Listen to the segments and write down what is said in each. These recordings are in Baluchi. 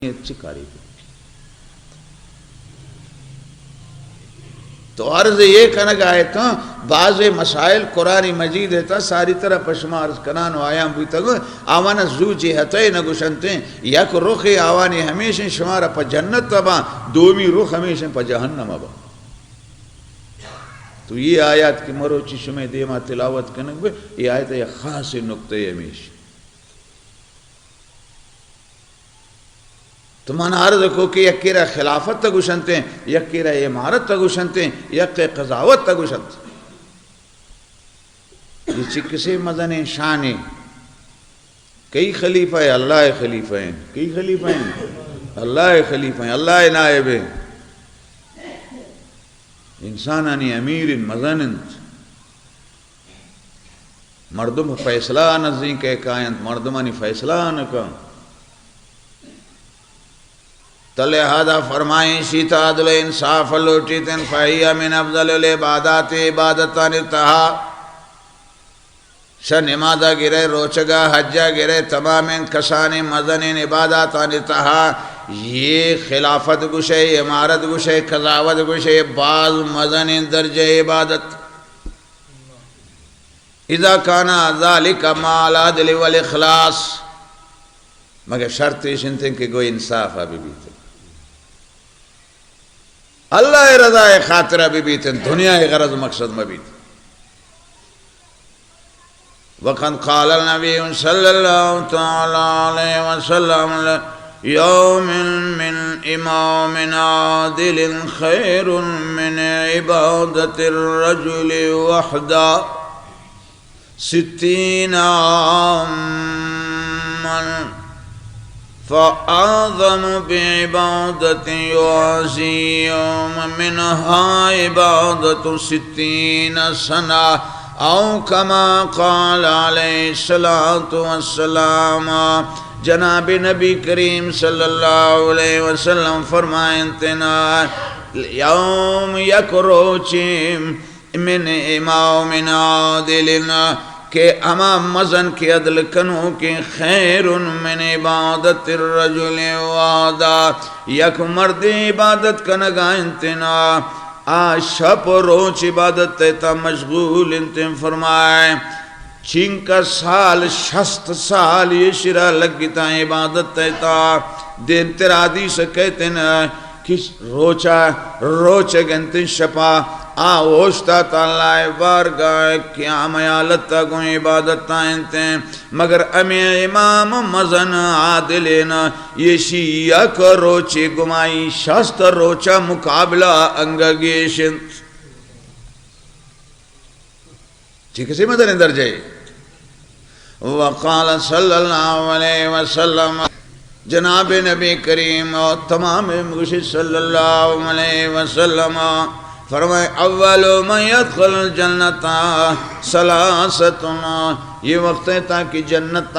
چی کاری کو؟ تو عرض یہ کنگ آئے تو بعض مسائل قرآن مجید ہے تا ساری طرح پشما عرض کنان و آیان بوتگ، آوان زو جہتے نگوشنتے، یک رخ آوانی ہمیشن شمارا پہ جنت با، دومی رخ ہمیشن پہ جہنم با۔ تو یہ آیات کہ مروچی شمے دیما تلاوت کنگ بے، یہ آیت یک خاص نقطہ ہمیش۔ تو من عرض کو کہ یکے را خلافت تا گوشنتے، یکے را امارت تا گوشنتے، یکے قضاوت تا گوشنت۔ یہ چی کسے مزنیں شانے؟ کئی خلیفہ ہے؟ اللہ خلیفہ ہیں۔ کئی خلیفہ ہیں؟ اللہ خلیفہ ہیں، اللہ نائب ہیں۔ انسانانی امیر انت، مزن انت۔ مردم فیصلہ نزدیک کاینت، مردمانی فیصلہ نہ کن۔ تو لہذا فرمائیں شیت عدل و انصاف لوٹیتن، فہی من افضل العبادات، عبادتانی تہا شہ نمازا گرے، روچگا، حجا گرے، تمامیں کسانیں مزنیں عباداتانی تہا یہ خلافت گوشے، امارت گوشے، قضاوت گوشے، باز مزنیں درجہ عبادت۔ اذا کان ذلک مع العدل والاخلاص، مگر شرط ایش انت کہ گو انصاف بہ بیت، اللہ رضا خاطر بہ بیت، دنیا غرض مقصد مہ بیت۔ وقد قال النبي صلى الله تعالى عليه وسلم: يوم من إمام عادل خير من عبادة الرجل وحده ستين عاما، فأعظم بعبادة يعزي يوم منها عبادة ستين سنة، أو كما قال عليه الصلاة والسلام۔ جناب نبی کریم صلی اللہ علیہ وسلم فرمائنتنا، یوم، یک روچی، من امام عادل، کہ ہما مزن کہ عدل کنوکیں، خیر من عبادت الرجل وحده، یک مردے عبادت کنگا انت نا، آ شپ و روچ عبادت تہا مشغول انت۔ فرمائے چنکا سال، شست سال ایشرا لگتا عبادت تہا۔ دیمتر حدیث کہتے نا، کہ روچا روچ گنتیں، شپا آ اوشتات اللہ بارگاہ قیام حالت گوں عبادت انتیں، مگر ہمے امام مزن عادلین ایشی یک روچے گمائی شست روچا مقابلہ انگا گیش انت۔ چی کسی مزنیں درجہ اے۔ وقال صلی اللہ علیہ وسلم، جناب نبی کریم و تمام گوشی صلی اللہ علیہ وسلم فرمائے، اول من يدخل الجنة ثلاثة، یہ وقت ہے تاکہ جنت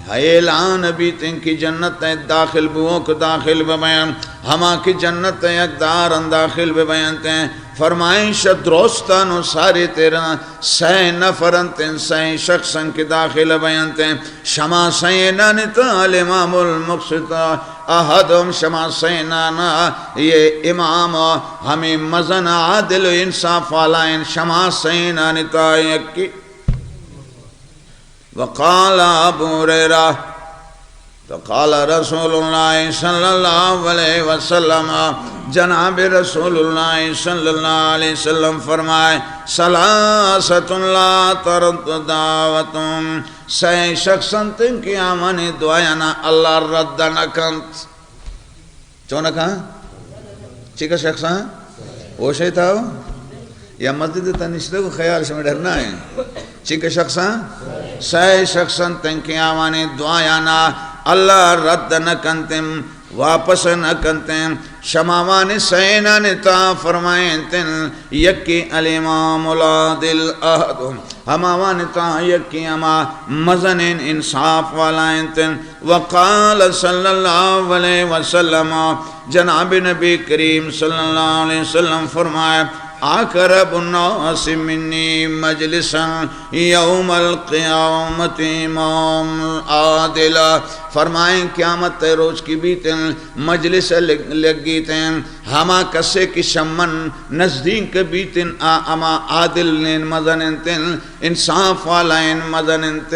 اعلان بیتیں کہ جنت داخل بوک داخل ببین، ہما کہ جنت حقدارن داخل ببینتیں۔ فرمائیں شہ درستان و ساری تیرا سئے نفر انت، سئے شخص انت کہ داخل بینت۔ شما سئے نانی تا الامام المقسط احدهم، شما سئے نانا یہ امام ہمیں مزن عادل و انصاف والا انت، شما سئے نانی تا یکی۔ وقال ابو ہریرہ، فقال رسول اللہ صلی اللہ علیہ وسلم، جناب رسول اللہ صلی اللہ علیہ وسلم فرمائے، ثلاثة لا ترد دعوتهم، سئے شخص انت کہ آوانی دعایانا اللہ رد نہ کنت۔ چون کن؟ چنکا شخصاں؟ ہوش ء تھا؟ یا مسجد ء تہا نشتگ و خیال شمئے ڈر نہ انت؟ چنکا شخصاں؟ سئے شخص انت کہ آوانی دعایانا اللہ رد نہ کنت، واپس نہ کنت۔ شماوانی سئینانی تہا فرمائنت، یکی الامام العادل احدهم، ہماوانی تہا یکی ہما مزنیں انصاف والا انت۔ وقال صلی اللہ علیہ وسلم، جناب نبی کریم صلی اللہ علیہ وسلم فرمائے، اقرب الناس منی مجلسا یوم القیامت امام عادل۔ فرمائیں، قیامت ءِ روچ کہ بیت انت، مجلس لگ-، لگیت انت، ہما کسے کہ شمن نزدیک بیت انت، آ ہما عادلیں مزن انت، انصاف والائیں مزن انت۔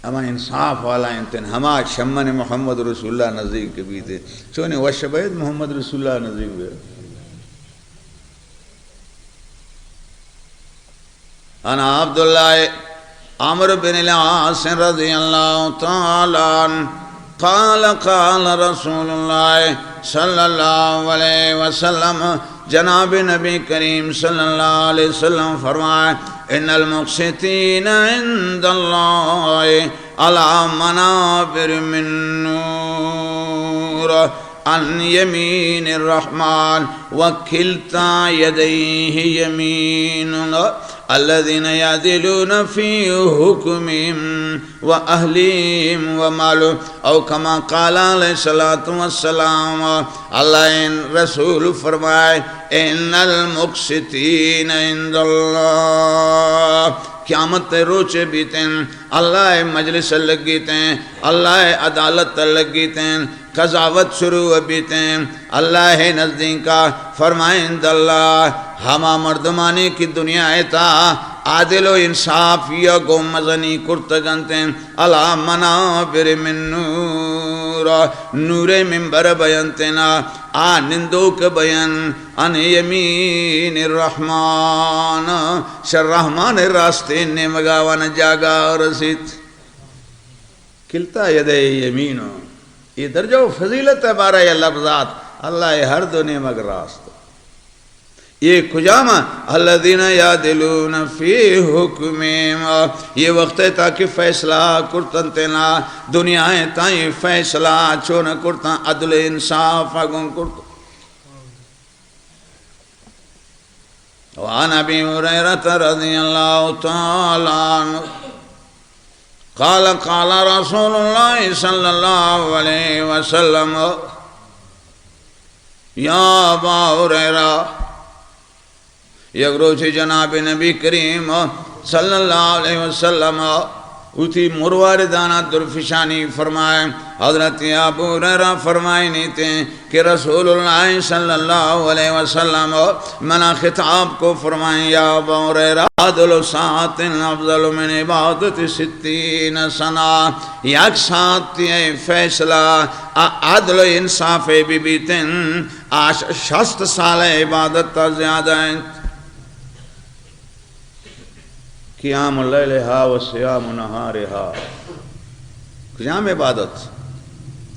ہما انصاف والا انت، ہما شمن محمد رسول اللہ نزدیک بیت۔ چونیں وش بئیت محمد رسول اللہ نزدیک بیت۔ عن عبداللہ عمرو بن العاص رضی اللہ تعالی عنہ قال، قال رسول اللہ صلی اللہ علیہ وسلم، جناب نبی کریم صلی اللہ علیہ وسلم فرمائے، ان المقسطین عند اللہ علی منابر من نور عن یمین الرحمن وکلتا یدیہ یمین، الذین یعدلون فی حکمہم و اہلہم و مالہم، او کما قال علیہ الصلوۃ والسلام۔ اللہ ءِ رسول فرمائے، ان المقسطین عند اللہ، قیامت ءِ روچ بیت انت، اللہ ءِ مجلس لگیت انت، اللہ ءِ عدالت لگیت انت، قضاوت شروع بیت انت، اللہ ءِ نزدیکا فرمائیں، اللہ، ہما مردمانی کہ دنیا ءِ تہا عادل و انصافی ءَ گوں مزنی کرتگ انت، علی منابر من نور، نور ءِ ممبر بینت نا، آ نندوک بینت، عن یمین الرحمن، شہ رحمان ءِ راستیں نیمگا وان جاگہ رسیت۔ کلتا یدیہ یمین، اے درجہ و فضیلت ءِ بارہ ءَ لبزات، اللہ ءِ ہر دو نیمگ راست۔ اے کجام؟ الذین یعدلون فی حکمہم، اے وقت ءِ تہا کہ فیصلہ کرت انت نا، دنیا ءِ تہا اے فیصلہ چون کرت، عدل انصاف گوں کرت۔ وعن ابی ہریرہ رضی اللہ تعالی عنہ قال، قال رسول اللہ صلی اللہ علیہ وسلم، یا ابا ہریرہ، یک روچے جناب نبی کریم صلی اللہ علیہ وسلم وتی مرواردانا درفشانی فرمائے۔ حضرت ابو ہریرہ فرمائنیتے کہ رسول اللہ صلی اللہ علیہ وسلم منا خطاب کو، فرمائیں، یا ابا ہریرہ، عدل ساعت افضل من عبادت ستین سنہ۔ یک ساعت ءِ فیصلہ ءَ عدل و انصاف بہ بیتیں، آ ش-، شست سال ءِ عبادت ءَ زیادہ انت۔ قیام لیلہا و صیام نہارہا۔ کجام عبادت؟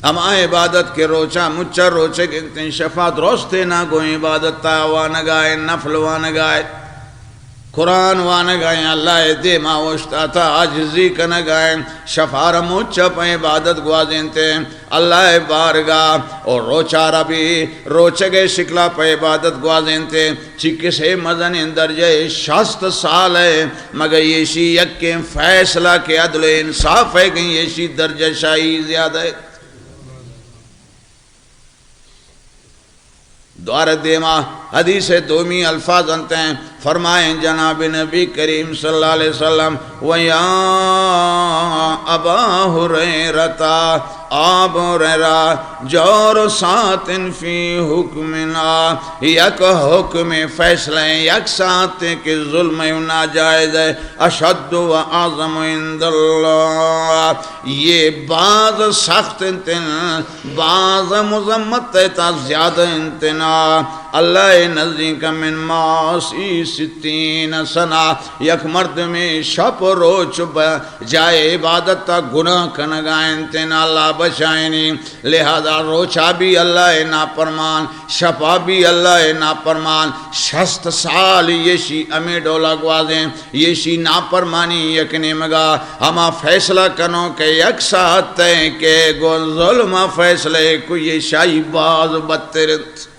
ہما عبادت کہ روچا مچا روچگ انت، شپا درستینا گوں عبادت ءَ وانگا ایں، نفل وانگا ایں، قرآن وانگا ایں، اللہ ءِ دیما اوشتاتا عاجزی کنگا ایں، شپا را مچا پہ عبادت گوازینتے۔ اللہ ءِ بارگاہ و روچا را بھی روچگ ءِ شکلا پہ عبادت گوازینتے، چی کسے مزنیں درجہ ءِ شست سال ءِ، مگر ایشی یکیں فیصلہ کہ عدل و انصاف ءِ، کہ ایشی درجہ شاہی زیادہ ءِ۔ دوار دیما حدیث ءِ دومی الفاظ انت ہیں، فرمائیں جناب نبی کریم صلی اللہ علیہ وسلم، و یا ابا ہریرہ، ابو ہریرہ، جور ساعت فی حکمنا، یک حکم فیصلہ، یک ساعت کہ ظلم و ناجائز ءِ، اشد و اعظم عند اللہ، یہ باز سخت انت، باز مذمت ءِ تہا زیادہ انت نا، اللہ ءِ نزدیک من معاصی ستین سنہ، یک مردمے شپ و روچ بجائے عبادت ءَ گناہ کنگا انت نا، اللہ بچائینی۔ لہذا روچا بھی اللہ ءِ نافرمان، شپا بھی اللہ ءِ نافرمان، شست سال ایشی ہمے ڈولا گوازیں۔ ایشی نافرمانی یک نیمگا، ہما فیصلہ کنوک ءِ یک ساعت ءِ کہ گوں ظلم ءَ فیصلہ کو، ایشی باز بدتر انت۔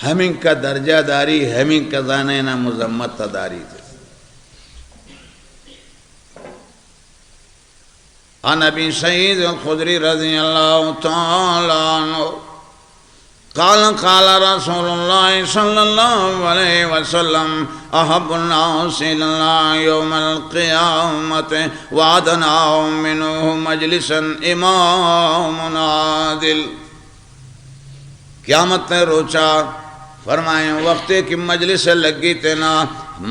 ہمینکا درجہ داری، ہمینکا زانینا مذمت داری۔ عن ابی سعید الخدری رضی اللہ تعالی عنہ قال، قال رسول الله صلى الله عليه وسلم: أحب الناس إلى الله يوم القيامة وأدناهم منه مجلسا إمام عادل. قیامت ءِ روچا فرمائیں، وقتے کہ مجلس لگی تینا،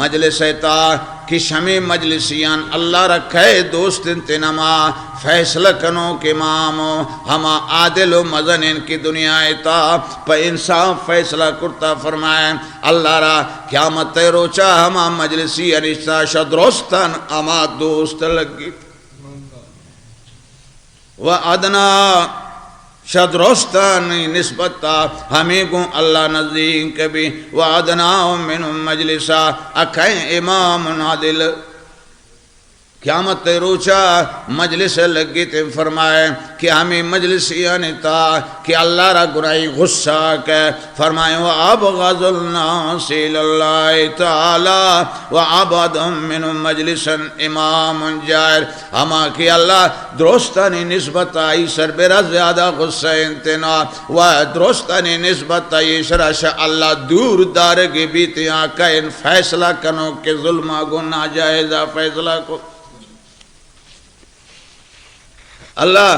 مجلس ءِ تا کہ شمی مجلسیان اللہ را کئے دوست انت، ہما فیصلہ کنوک امام و ہما عادل و مزن انت کہ دنیا ءِ تا پہ انصاف فیصلہ کرتا. فرمائیں، اللہ را قیامت ءِ روچا ہما مجلسیان اشتا شہ درستان ہما دوست لگی. و ادنا، شہ درستانی نسبتا ہمے گوں اللہ نزیک بی. و ادناهم منه مجلسا، اکھیں امام عادل. قیامت ءِ روچا مجلس لگیت، فرمائے کہ ہمے مجلسیانی تا کہ اللہ را گناہی غصہ کہ فرمائے: وأبغض الناس إلى الله تعالى وأبعدهم منه مجلسا إمام جائر. ہما کہ اللہ درستانی نسبت آئی سر برا زیادہ غصہ انت نا، و درستانی نسبت آئی سرا شہ اللہ دور دارگ بیت، یا کئے فیصلہ کنوک ظلم گو، ناجائز فیصلہ کو. اللہ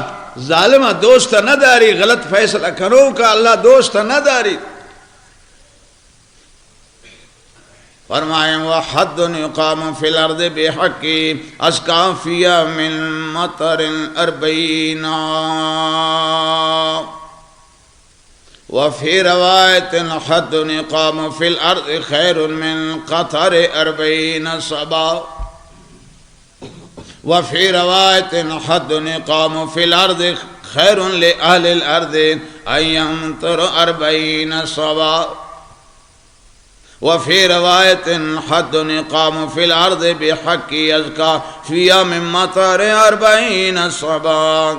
ظالم دوست نہ داری، غلط فیصلہ کنوک اللہ دوست نہ داری. فرمائیں: وحد يقام في الأرض بحق أزكى فيها من مطر أربعين عام. وفي رواية: حد يقام في الأرض خير من قطر أربعين صبا. وفي رواية: حد يقام في الأرض خير لأهل الأرض أن يمطر أربعين صبا. وفي رواية: حد يقام في الأرض بحق أزكى فيها من مطر أربعين صبا.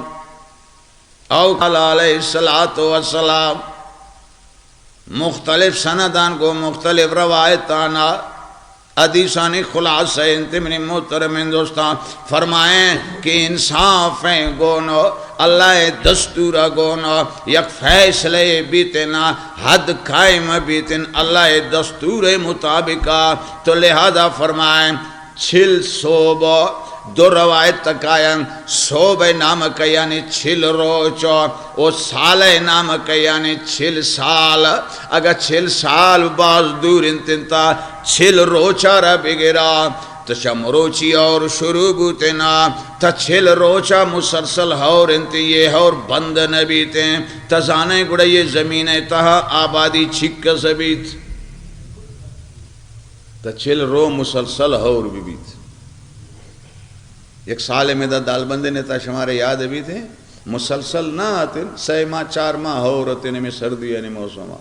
او قال علیہ الصلوۃ والسلام. مختلف سندان گو، مختلف روایتانا حدیثانی خلاصہ انت. منی محترمین دوستان، فرمائیں کہ انصاف گون، اللہ دستور گون، یک فیصلہ بیتنا، حد قائم بیتن اللہ دستور مطابقا. تو لہذا فرمائیں، چل سوب، دو روایت تکایاں، سوب نام کہ یعنی چل روچ، و سال نام کہ یعنی چل سال. اگہ چل سال باز دور انت، انت چل روچا را بگرا، تو چہ مروچی ہور شروع بوتنا، تا چل روچا مسلسل ہور انت، یہ ہور بند نہ بیتیں، تا زانیں گڑا یہ زمین تہا آبادی چکس بیت. تا چل رو مسلسل ہور بہ بیت. یک سال میں دا دالبندے نے تا شمارے یاد بیت ہیں، مسلسل نہ آتن، سہ ماہ چار ماہ ہور اتن میں سردی یعنی موسم آ.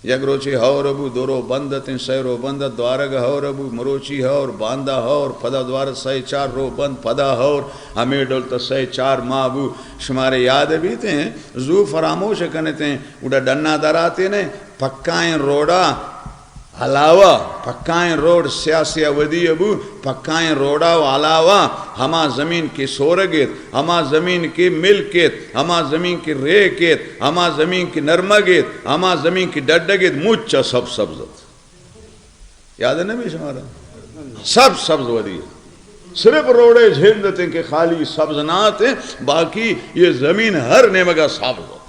یک روچے ہور بو، دو رو بند اتن، سہ رو بند ات، دوارگ ہور بو، مروچی ہور، باندا ہور، پدا دوار سہ چار رو بند، پدا ہور، ہمیں ڈول تا سہ چار ماہ بو. شمارے یاد بیت ہیں، زو فراموش کنتے ہیں، اڑا ڈنا در آتے نے، پکائیں روڈا، علاوہ پکائیں روڈ سیاہ سیاہ ودی ابو، پکائیں روڈا و علاوہ ہما زمین کہ سورگ ایت، ہما زمین کہ ملک ایت، ہما زمین کہ ریک ایت، ہما زمین کہ نرمگ ایت، ہما زمین کہ ڈڈگ ایت، مچ سب سبز ات. یاد نہ بی شمارا؟ سب سبز ودی. صرف روڈے جھند اتیں کہ خالی سبز نہ اتیں، باقی یہ زمین ہر نیمگا سبز ات.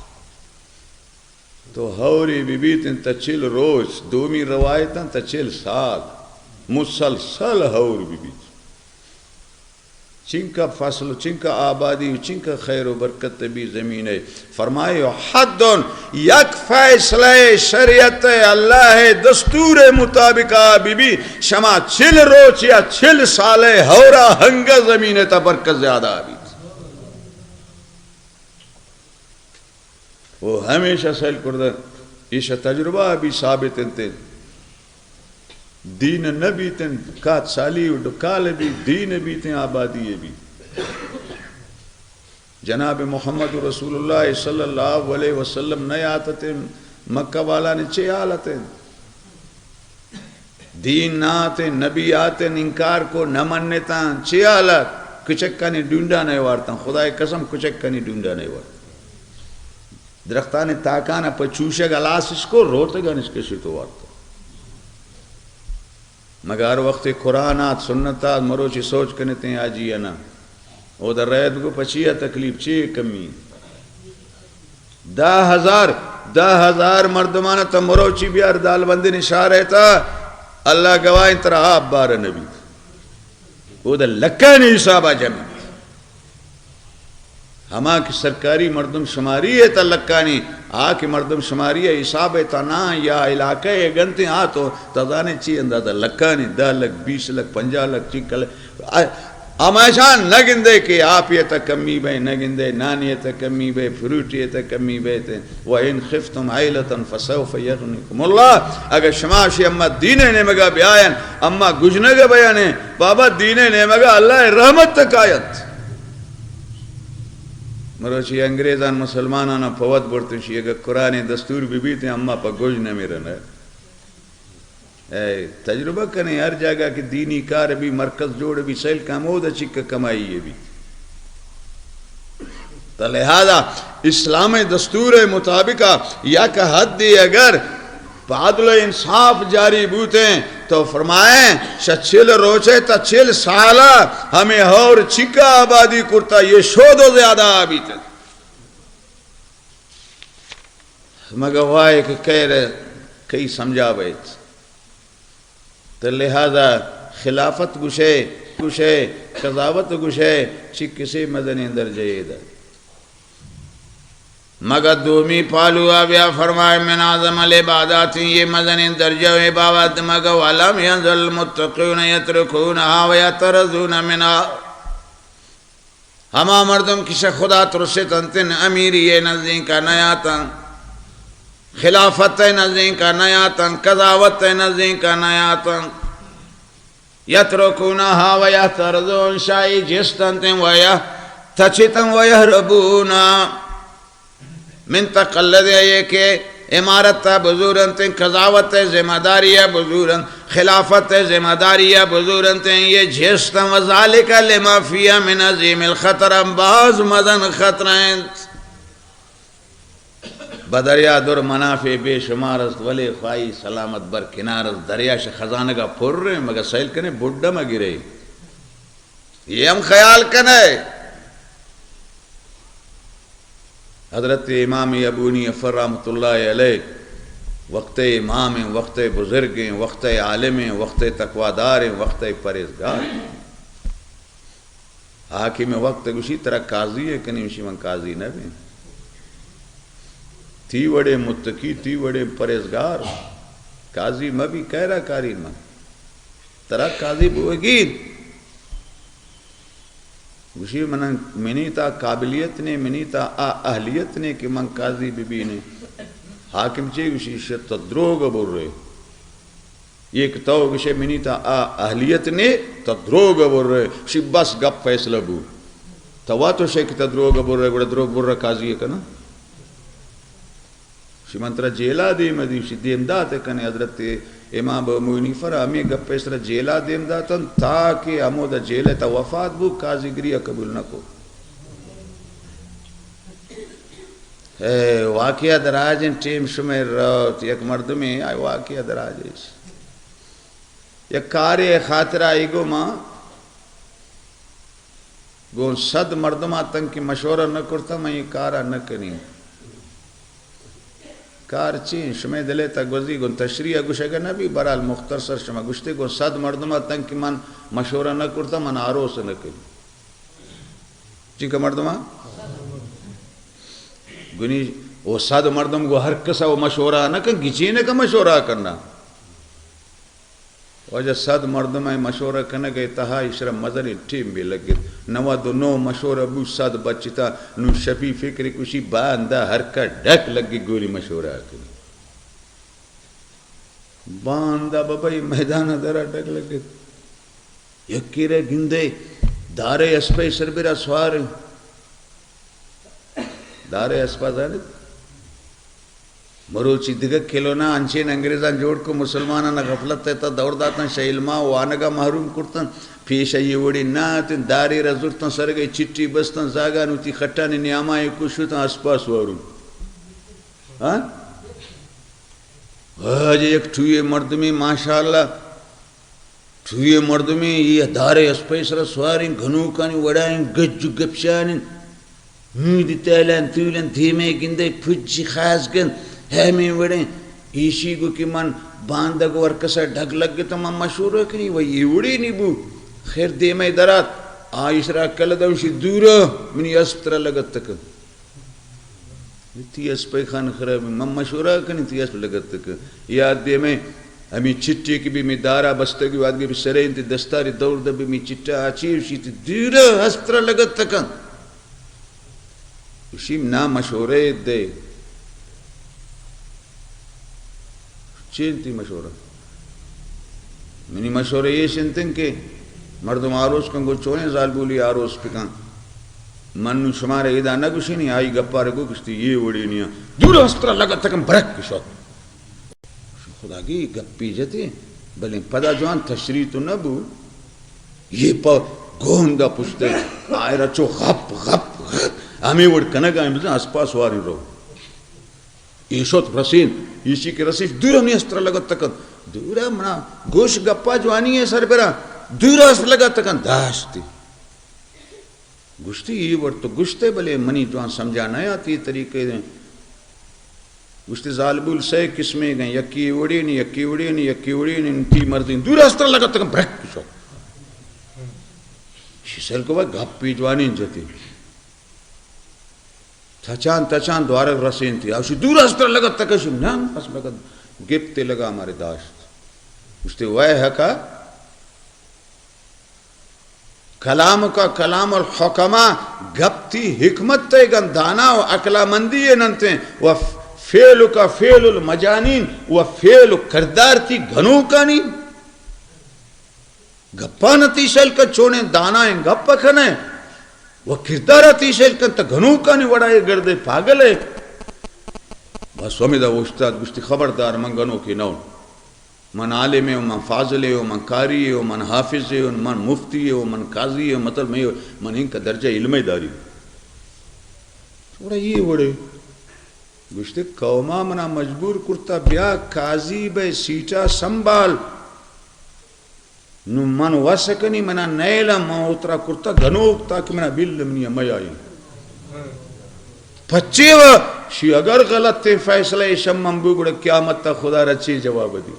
تو ہورے بہ بیت انت تا چل روچ، دومی روایت انت تا چل سال مسلسل ہور بہ بیت. چنکا فصل، چنکا آبادی، چنکا خیر و برکت بی زمین ء. فرمائے، حد، یک فیصلہ شریعت اللہ دستور مطابق آ بہ بی، شما چل روچ یا چل سال ہورا ہنگا زمین تا برکت زیادہ بیت. و ہمیشہ سیل کردہ، ایشہ تجربہ بی ثابت انت. دین نہ بیتن، کات سالی و ڈکال بی، دین بیتن، آبادی بی. جناب محمد رسول اللہ صلی اللہ علیہ وسلم نہ آتتن، مکہ والا نے چے حالت انت؟ دین نہ آتیں، نبی آتیں، انکار کو، نہ منتاں، چے حالت؟ کچکانی ڈونڈا نہ وارتاں، خدائے قسم کچکانی ڈونڈا نہ وارتاں. درختانی تاکان پہ چوشگ ہلاس اش کو، روتگ انش کشی تو وارت۔ مگر ہر وقت قرآن آت، سنت آت، مروچی سوچ کنتیں آجی انا۔ او در رہت گو پچیا تکلیف چی کمی؟ دہ ہزار، دہ ہزار مردمان تا مروچی بیار دال بندی نشار ہے تا، اللہ گواہ انت ترا آپ بار نبی۔ او دا لکانی حسابا جمع۔ ہما کہ سرکاری مردم شماری ء تا لکانی، آ کہ مردم شماری ء حساب ء تا نہ یا علاقہ ء گنتیں، آ تو تا زانے چی اندازہ لکانی، دہ لکھ، بیس لکھ، پنجاہ لکھ، چی کل-، آ-، ہمیشان نہ گندے کہ آپی ء تا کمی بے، نہ گندے نانی ء تا کمی بے، فروٹی ء تا کمی بے تے۔ وَإِنْ خِفْتُمْ عَيْلَةً فَسَوْفَ يُغْنِيكُمُ اللَّهُ۔ اگر شما شی اما دین ء نیمگا بیاین، اما گژنگ ء بیانے، بابا دین ء نیمگا اللہ ء رحمت تکاینت۔ مروچی انگریزان مسلمانانا پہ وت برتش، اگہ قرآن دستور بہ بیت، اما پہ گژن نہ مرن۔ اے تجربہ کنے، ہر جاگہ کہ دینی کار بی، مرکز جوڑ بی، سیل کمود چک کمائی بی۔ تو لہذا اسلام دستور مطابق یک حد اگر پہ عدل و انصاف جاری بوتیں، تو فرمائیں، شہ چل روچے تا چل سالہ ہمیں ہور چکا آبادی کرتا، یہ شود و زیادہ آبیت۔ مگہ وائے کہ کئے رہ-، کئی سمجھا بیت۔ تو لہذا خلافت گشے، گشے، قضاوت گشے، چی کسے مزنیں درجہ اے دا۔ مگہ دومی پالو آ بیا فرمائے، من اعظم العبادات، یہ مزنیں درجہ و عبادت، مگہ ولم يزل المتقون يتركونها ويحترزون منها۔ ہما مردم کہ شہ خدا ترست انت، امیری ء نزینکا نیاتن، خلافت ء نزینکا نیاتن، قضاوت ء نزینکا نیاتن۔ یترکونہا و یحترزون، شاہی جست انت و یا تچتن و یہربون۔ من تقلد، یہ کہ امارت ء بزور انت، قضاوت ء ذمہ داری ء بزور انت، خلافت ء ذمہ داری ء بزور انت، یہ جست انت، وذالک لما فیہا من عظیم الخطر، باز مزن خطر انت۔ بہ دریا در منافع بے شمار است، ولے خواہی سلامت بر کنار است، دریا شہ خزانگا پر انت، مگہ سیل کنے بڈ مہ گرے۔ یہ ہم خیال کنے۔ حضرت امام ابو حنیفہ رحمۃ اللہ علیہ وقت امام ہیں، وقت بزرگ ہیں، وقت عالم ہیں، وقت تقوی دار ہیں، وقت پرہیزگار ہیں۔ حاکم وقت گوشی، ترا قاضی ہے کنی؟ گوشی، من قاضی نہ بیں۔ تی وڑے متقی، تی وڑے پرہیزگار، قاضی مہ بی، کہرا کاری من۔ ترا قاضی بوگی۔ گوشی، من، منی تا قابلیت نے، منی تا آ اہلیت نے کہ من قاضی ببینیں۔ حاکم چے گوشی؟ شت دروگ برے۔ یہ کہ تو گوشے منی تا آ اہلیت نے، تو دروگ برے۔ شی بس گپ فیصلہ بو۔ تو وا تو شے کہ تو دروگ برے، گڑا دروگ برے قاضی کنا۔ شی من ترا جیلا دیم دی، شی دیم دات کنے۔ حضرت امام ابو حنیفہ را ہمیں گپ سرا جیلا دیم داتن، تاکہ ہمودا جیل تا وفات بو، قاضی گری قبول نہ کو۔ اے واقعہ دراج انت، ٹیم شمئے روت، یک مردمے آئی واقعہ دراج انت۔ یک کارے خاطر آئی گو ما گون صد مردم آتن کہ مشورہ نہ کرتا، من یہ کارا نہ کنی۔ کار چی؟ شمئے دلے تا گوزی گون تشریح گوشگا نہ بی، برحال مختصر شما گوشتے گون صد مردم آتن کہ من مشورہ نہ کرتا، من آروس نہ کنی۔ چنکہ مردماں گنی، او صد مردم گو ہر کسا او مشورہ نہ کن، گچین کا مشورہ کرنا۔ واجہ صد مردم ء مشورہ کنگ ء تہا ایشرا مزنیں ٹیم بے لگت۔ نود و نو مشورہ بو، صد بچتا۔ نو شپی فکر کشی، باندا ہر کا ڈک لگی گولی مشورہ کنی۔ باندا ببئی میدان ء درا ڈک لگت۔ یکے رہ گندے، دارے اسپے سربرا سوار انت۔ دارے اسپا زانت؟ مروچی دگہ کلونا انچین انگریزان جوڑ کو، مسلمانان غفلت تا دور داتن، شہ علما وانگا محروم کرتن، پیش ای وڑی نہ اتن، دارے را زرتن، سرگئی چٹی بستن، زاگان وتی خٹانی نیاما ای کشتن، اسپا سوارون۔ ہاں؟ واجہ یک ٹوئے مردمے، ماشاءاللہ، ٹوئے مردمے، یہ دارے اسپے سرا سواریں، گنوکانی وڑائیں، گج و گپشانیں، مودی تیلان تولان، دیمے گندے پجی خاص گند، ہمیں وڑیں۔ ایشی گو کہ من باندگ ورکسا ڈگ لگتا، من مشورہ کنی، و یہ وڑی نی بو۔ خیر دیمے درات، آئی سرا کل دوشی دورا، منی استرا لگت تکن۔ تئی اسپے خان خراب، من مشورہ کنی، تئی اسپ لگت تکن۔ یاد دیمے ہمیں چٹے کہ بھی میں دارا بستگی وادگی بھی سرے انت دستاری دور دبی میں چٹا آچی، اشی تئی دورا استرا لگت تکن۔ اشی نا مشورہ دے۔ چین تئی مشورہ؟ منی مشورہ ایش انتن کہ مردم آروس کن گو چونیں زالبولی آروس پکن۔ من نوں شمارا ادا نہ گوشینی، آئی گپارے گو گشتی یہ وڑی نیا۔ دور استرا لگت تکن برک شت۔ خدا گی گپی جتی، بلے پدا جوان تشریح تو نہ بو۔ یہ پا گوندا پشتے، آئرا چو غپ، غپ، غپ، ہمیں وڑ کنگا ہیں بزن اسپا سواری رو۔ ایشت رسین، ایشی کہ رسیش دورا نی استرا لگت تکن۔ دورا منا گوش گپا جوانی ہے سر برا۔ دورا استرا لگت تکن۔ داشتی۔ گوشتی، یہ وڑ تو گوشتے، بلے منی جوان سمجھا نہ آتی طریقے دیں۔ گوشتی، زالبول سے قسمے گئے، یکی وڑی نی، یکی وڑی نی، یکی وڑی نی، تی مردین۔ دورا استرا لگت تکن برک شو۔ شی سر کو بھائی گپی جوانی جتی۔ تچان تچان دوارگ رسینتی۔ آوشی دور استر لگت تکشی۔ نہ، بس لگت گپتے لگا ہمارے داشت۔ گوشتے، ویحک، کلامک کلام الحکماء، گپ تئی حکمت تے گن دانا و عقلمندی ننتیں، و فعلک فعل المجانین، و فعل و کردار تئی گنوکانی۔ گپاں تئی شل کن، چونیں دانائیں گپ کنئے و کردار تئی شل کن، تہ گنوکانی وڑا اے گردے پاگل ئے۔ بس ہمیدا اوشتات، گوشتی، خبردار، من گنوکے نہ اوں۔ من عالمے اوں، من فاضلے اوں، من قاری اوں، من حافظے اوں، من مفتی اوں، من قاضی اوں، مطلب من، من انکا درجہ علمے داری۔ گڑا اے وڑے گوشتے، قوما منا مجبور کرتا، بیا قاضی بئے، سیٹا سنبھال۔ نوں من وس کنی، منا نیلا، من اوترا کرتا گنوک، تاکہ منا بل منی میائی۔ پچے و شی اگر غلط فیصلہ شم من بو، گڑا قیامت تا خدا را چے جواب دی؟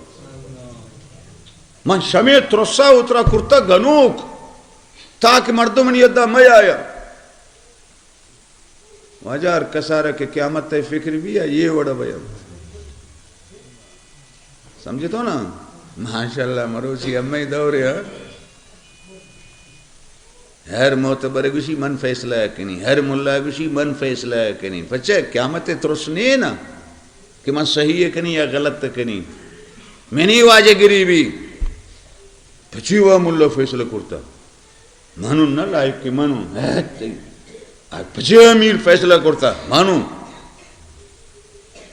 من شمے ترسا اوترا کرتا گنوک، تاکہ مردم منی ادا میایا۔ واجہ ہر کسارا کہ قیامت ء فکر بی، آ یہ وڑ بیت۔ سمجھتو نا؟ ماشاءاللہ، مروچی ہمے دور ہے۔ ہر معتبر گوشی من فیصلہ کنی، ہر ملا گوشی من فیصلہ کنی۔ پچے قیامت ء ترس نے نا کہ من صحیح کنی یا غلط کنی۔ منی واجہ گری بی۔ پچی وا ملا فیصلہ کرتا۔ منوں نہ لائق کہ منوں۔ پچے امیر فیصلہ کرتا، منوں۔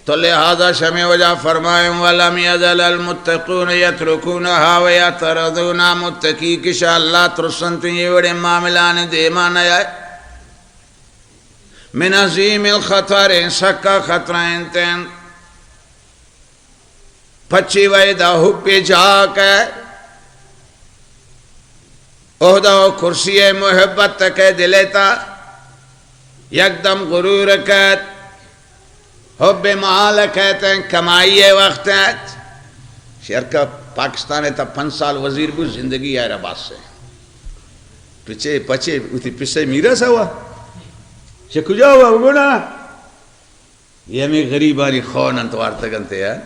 تو لہذا شمے وجہ فرمائیں، ولم یزل المتقون یترکونها ویعترضون، متقی کشا اللہ ترسنت یہ وڑے معاملان دیما نہ آئے۔ من عظیم الخطر، سکا خطرہ انتن۔ پچی ویدا حب جاہ کئے، عہدہ و کرسی محبت کئے دلے تا، یکدم غرور کئے، حب مال کئے تیں کمائی وقت۔ شیرکا پاکستان تا پنچ سال وزیر بو، زندگی آئرا باس سے۔ پچے، پچے، اتی پسے میرا سوا۔ چہ کجا ہوا، بگونا؟ یہ ہمیں غریبانی خون انت وارتگ انت یار۔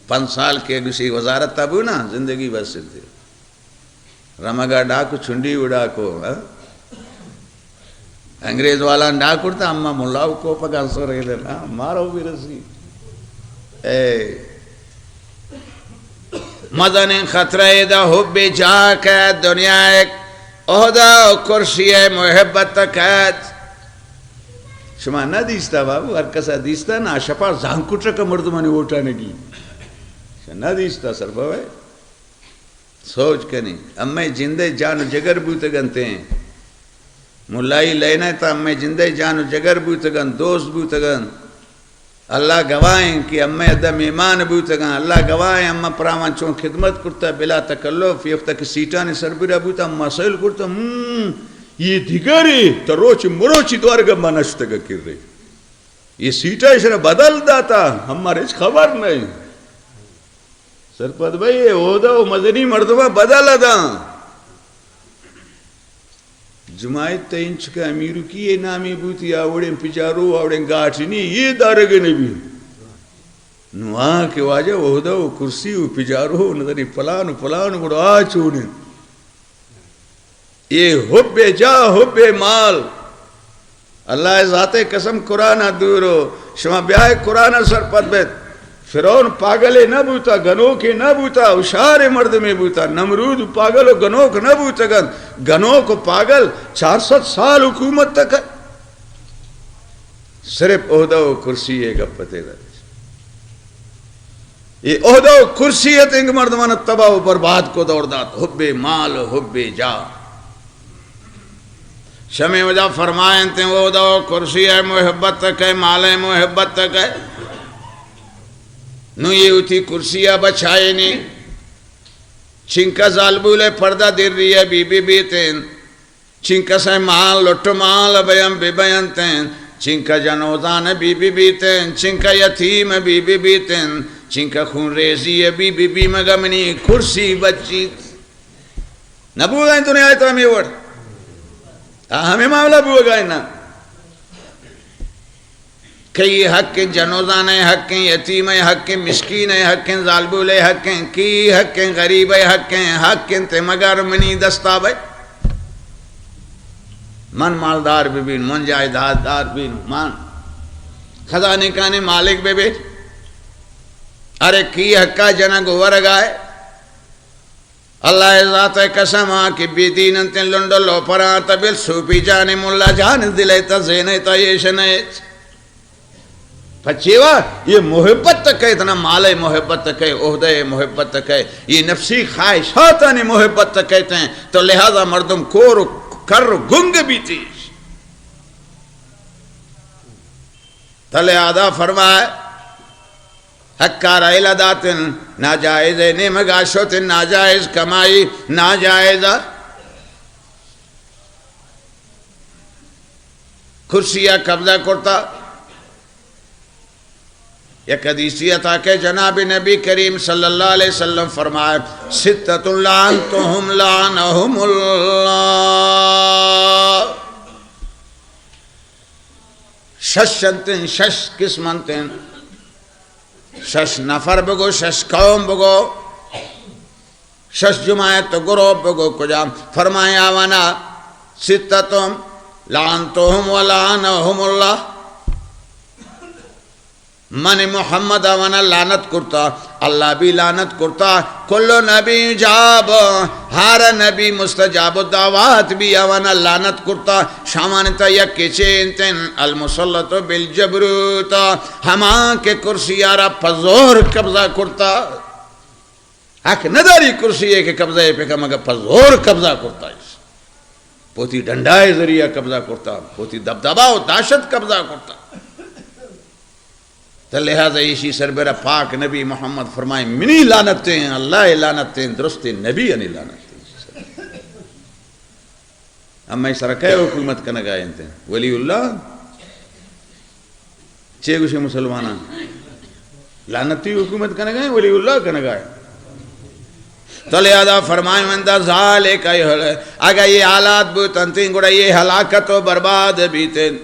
پنچ سال کے گوشی وزارت تا بو نا، زندگی بس انت۔ رمگا ڈاکو، چنڈی و ڈاکو، ہاں؟ انگریز والا ڈاکو تا اما ملا کو پگا سر ریلے نا، مارو بھی رسی۔ اے مزنیں خطرہ ادا حب جاہ کئے، دنیا ء عہدہ و کرسی ء محبت کئے۔ شما نہ دیستا بابو، ہر کسا دیستا نا، شپا زانکٹک مردمانی ووٹانگی۔ شما نہ دیستا سر بوئے۔ سوچ کنی، امے جندے جان و جگر بوتگنتیں۔ ملائی لینہ تا امے جندے جان و جگر بوتگن، دوست بوتگن۔ اللہ گواہیں کہ امئے ادا مہمان بوتگاں، اللہ گواہیں اماں پراواں چون خدمت کرتا بلا تکلف، یہ وقتا کہ سیٹانی سربرا بوتا، مسائل کرتا، ہم، یہ دیگری، تا روچ مروچی دوارگا ما نشتگا کر رہی۔ یہ سیٹا اشرا بدل داتا، ہمارے ہچ خبر نہیں۔ سرپد بھائی، یہ عہدہ و مزنی مردمہ بدل داں۔ جماعت تہ انچکہ امیرکی ء نامی بوتی، آوڑیں پجارو، آوڑیں گاٹنی، یہ دارگ نبی۔ نو آ کہ واجہ عہدہ و کرسی و پجارو، نظری پلان و پلان، گڑا آ چونیں۔ یہ حب جاہ، حب مال۔ اللہ ذات قسم قرآن دورو، شما بیائے قرآن سرپد بیت۔ فرعون پاگلے نہ بوتا، گنوکے نہ بوتا، ہوشارے مردمے بوتا۔ نمرود پاگل و گنوک نہ بوتگنت۔ گنوک و پاگل چار سد سال حکومت تک، صرف عہدہ و کرسی ء گپ تے دات۔ یہ عہدہ و کرسی ات انگ مردمان تباہ و برباد کو دور دات، حب مال و حب جاہ۔ شمے وجہ فرمائنت، عہدہ و کرسی ء محبت تک ء، مال ء محبت تک ء۔ نو یہ وتی کرسی ء بچائینی۔ چنکا زالبول ء پردہ دری ء بی بی بیتین۔ چنکا سئے مال لٹ مال بیم بی بینتین۔ چنکا جنوزان بی بی بیتین۔ چنکا یتیم بی بی بیتین۔ چنکا خون ریزی بی بی بی، مگہ منی کرسی بچیت۔ نہ بوگا انت دنیا ء ترا ہمے وڑ۔ آ ہمے معاملہ بوگا انت نا۔ کئی حق انت، جنوزان ء حق انت، یتیم ء حق انت، مسکین ء حق انت، زالبول ء حق انت، کی حق انت، غریب ء حق انت، حق انت مگر منی دستا بئے۔ من مالدار ببین، من جائیداد دار بین، من خزانے کانے مالک ببین۔ ارے کی حقا جنگ ورگائے؟ اللہ ء ذات ء قسم آ کہ بے دین انت، لنڈ و لوپراں، تبل صوفی جان، ملا جان، دل ء تا زین ء تا ایش نیت۔ پچے وا یہ محبت تک ہے، اتنا مال ء محبت تک ہے، عہدہ ء محبت تک ہے، یہ نفسی خواہشاتانی محبت تک ہے، تو لہذا مردم کور و کر و گنگ بیتی۔ تو لہذا فرمائے، حق کارا الہ داتن، ناجائز نیمگا شتن، ناجائز کمائی، ناجائز کرسی ء قبضہ کرتا۔ یک حدیثی عطا کہ جناب نبی کریم صلی اللہ علیہ وسلم فرمائے، ستۃ لعنتہم لعنہم اللہ۔ شش انتن، شش قسم انتن، شش نفر بگو، شش قوم بگو، شش جماعت و گروپ بگو، کجام؟ فرمائے آوانا ستۃ لعنتہم و لعنہم اللہ۔ من محمد آوانا لعنت کرتا، اللہ بھی لعنت کرتا، کل نبی جاب، ہر نبی مستجاب الدعوات بھی آوانا لعنت کرتا۔ شامان تا یک چینتن المسلط بالجبروت، ہما کہ کرسی آرا پزور قبضہ کرتا۔ حق نداری کرسی ہے کہ قبضہ ہے پہ کم، اگر پزور قبضہ کرتا ہے، پوتی ڈنڈائے ذریعہ قبضہ کرتا، پوتی دبدبہ و داشت قبضہ کرتا۔ تو لہذا ایشی سربرا پاک نبی محمد فرمائے، منی لعنتیں، اللہ لعنتیں، درست نبی انی لعنتیں۔ اما سرکے حکومت کنگا انت ولی اللہ؟ چے گوشے مسلماناں؟ لعنتی حکومت کنگا ہیں، ولی اللہ کنگا ہے۔ تو لہذا فرمائے من دا ذالک، اگر یہ حالات بوتنتیں گڑا یہ ہلاکت و برباد بیتن۔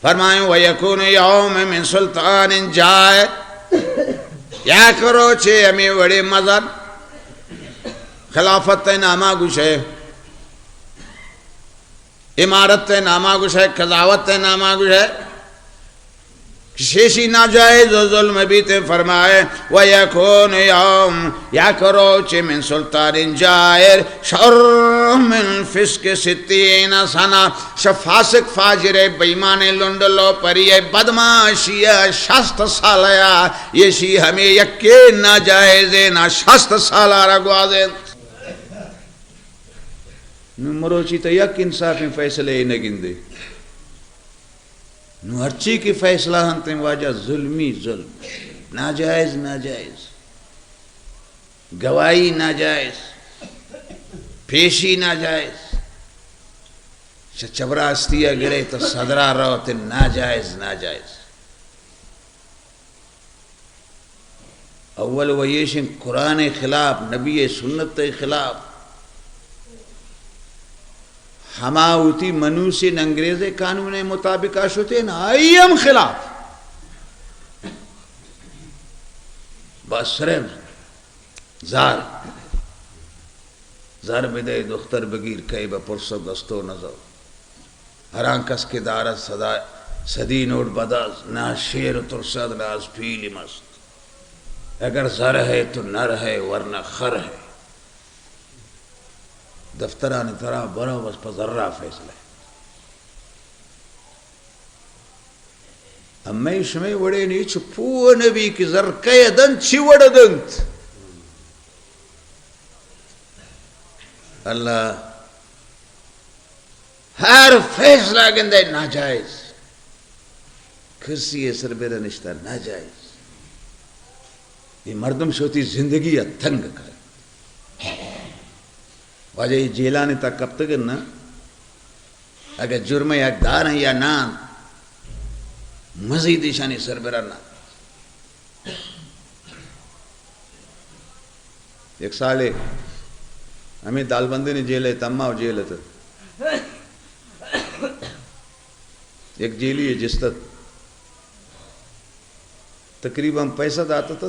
فرمائیں، ویکون یوم من سلطان جائر، یک روچے ہمے وڑے مزن خلافت ء ناما گوشے، امارت ء ناما گوشے، قضاوت ء ناما گوشے، شیشی ناجائز و ظلم بیتے۔ فرمائے، ویکون یوم، یک روچے من سلطان جائر، شر من فسق ستین سنہ، شہ فاسق فاجر ء، بے ایمان ء، لنڈ ء، لوپری ء، بدمعاشی ء شست سال ء، ایشی ہمے یکے ناجائز ء نا شست سال ء را گوازینت۔ نوں مروچی تو یک انصافیں فیصلہ ء نہ گندے۔ نوں ہرچی کہ فیصلہ انت، واجہ، ظلمی ظلم، ناجائز ناجائز، گواہی ناجائز، پیشی ناجائز، چہ چبراستی ءَ گرے تو صدرا روت، ناجائز ناجائز۔ اول ویشن قرآن خلاف، نبی سنت خلاف، ہما وتی منوسین انگریز قانون مطابق آشتیں، آئی ہم خلاف۔ بس صرف زر، زر بدے، دختر بگیر، کئے بہ پرسگ دستو نزو۔ ہران کس کہ دارد صدا، صدی نوٹ بدز، نہ شیر و ترسد، نہ از پیلی مست۔ اگر زر ہے تو نر ہے، ورنہ خر ہے۔ دفترانی طرح برو، بس پہ زرا فیصلہ ہے۔ ہمے شمے وڑے نی چو پوہ نبی کہ زر کئے دنت، چی وڑ دنت۔ اللہ ہر فیصلہ گندے ناجائز، کرسی سر بر نشتہ ناجائز۔ یہ مردم شوتی زندگی ءَ تنگ کرے۔ واجہ یہ جیلانی تا کپتگ نا، اگہ جرم یک دارن یا نان، مزید ایشانی سر برا نہ۔ یک سالے ہمیں دالبندے نے جیل ءَ تما و جیل ات۔ یک جیلی جست ات۔ تقریباً پیسہ دات ات۔